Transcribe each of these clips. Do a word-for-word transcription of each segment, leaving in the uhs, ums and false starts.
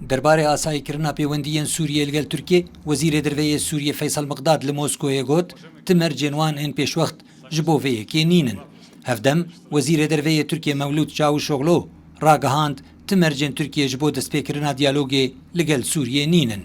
Derbarê asayîkirina pêwendiyên Sûriyê li gel Tirkiyê, Wezîrê Derve yê Sûriyê Feysel Miqdad li Moskoyê got, ti mercên wan ên pêşwext ji bo vê yekê nînin. Hevdem, Wezîrê Derve yê Tirkiyê Mewlûd Çavuşoglu ragihand, ti mercên Tirkiyê ji bo destpêkirina diyalogê li gel Sûriyê nînin.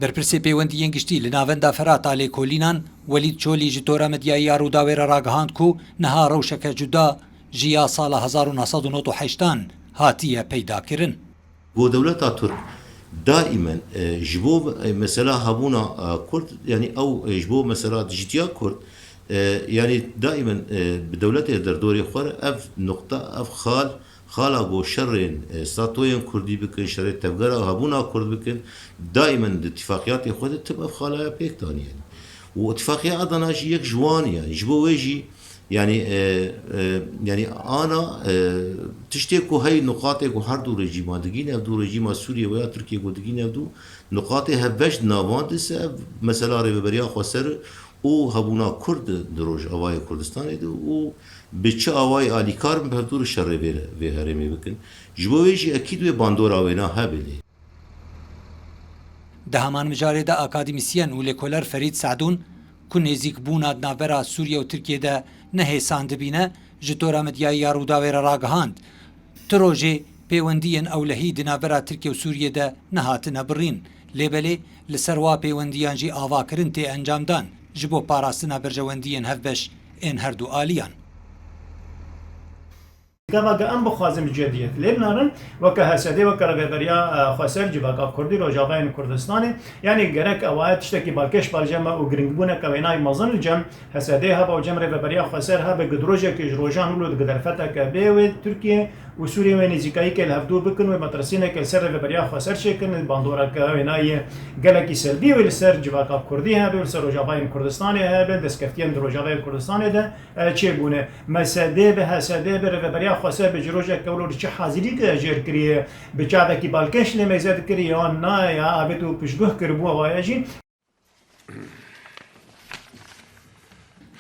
Berpirsê pêwendiyên giştî li Navenda Ferata Lêkolînan, Welîd Çolî ji tora medyayî ya Rûdawê re ragihand ku niha rewşeke cuda ji ya sala hezar û neh sed û nod û heştan hatiye peydakirin. Ku dewleta Tirk daimen, e, ji bo, e, mesela hebûna, e, Kurd, yanî ew, e, ji bo mesela dijîtiya Kurd, e, yanî daimen, e, bi dewletê derdorê xwe re ev nuqta, ev xal, xala ku şerên, e, statoyên Kurdî bikin, şerê tevgera hebûna Kurd bikin, daimen di tifaqiyatê xwe de tim ev xalaya pêk danî yanî. Û tifaqiya Adana jî yek ji wan e yanî. Ji bo wê jî, yanî, e, e, yanî ana, e, tiştê ku hey nuqatê ku her du rejîman digîne, ev du rejîma Sûriye û ya Tirkiye ku digîne ev du nuqatê hevbeş di nav wan de se ev mesela rêveberiya xweser û hebûna Kurd di Rojavayê Kurdistanê de û bi çi awayî alîkar bin bi hevdû re şerê vê, vê herêmê bikin. Ji bo wê jî ekîd wê bandora wêna hebe lê. Di heman mijarê de akademîsyen û lêkoler Ferîd Sadûn, ku nêzîkbûna di navbera Sûriye û Tirkiye de ne hêsan dibîne, ji tora medyayî ya Rûdawê re ragihand, ti rojê pêwendiyên ewlehî di navbera Tirkiye û Sûriye de nehatine birîn. Lê belê li ser wa pêwendiyan jî avakirin tê encamdan ji bo parastina berjewendiyên hevbeş ên herdu aliyan. Gava ge em bixwazin bi cediyet lê binarin, weke H S D, weke Rêveberiya, e, Xweser, Civaka Kurdî, Rojavayên Kurdistanê, yanî gerek ewaye tiştekî balkêş bal cem me û giringbûneke wênayî mezin li cem H S D hebe û cem Rêveberiya Xweser hebe, gi di rojekê ji rojan wilo di gi derfeteke bê wê Tirkiye û Sûriye wê nêzîkayîkê li hevdû bikin, wê metirsîneke li ser Rêveberiya Xweser çêkin, bandoreke wênayî gelekî selbî wê li ser Civaka Kurdî hebe û li ser Rojavayên Kurdistanê hebe, destkeftiyên di Rojavayê Kurdistanê de, e, çêbûne. M S D be, H S D be, Rêveberiya Xweser be, ji rojek ewlo li çi hazirî ke jêr kiriye, bi çavekî balkêş lê mêze dikiriye, yan na, ya avêt û piştguh kiribû, ewa ye jî.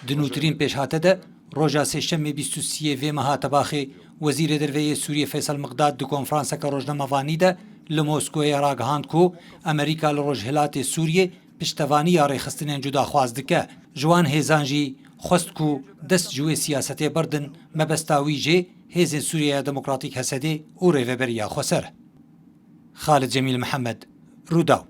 Di nûtirîn pêşhate de, roja sêşemê bîst û siyê vê meha Tebaxê, Wezîrê Derve yê Sûriyê Feysel Miqdad di konferanseke rojnamevanî de li Moskoyê ragihand ku Amerîka li Rojhilatê Sûriyê piştevaniya rêxistinên cudaxwaz dike. Ji wan hêzan jî xwest ku dest ji wê siyasetê berdin, mebesta wî jê hêzên Sûriyeya Demokratîk H S D û Rêveberiya Xweser. Xalid Cemîl Mihemed, Rûdaw.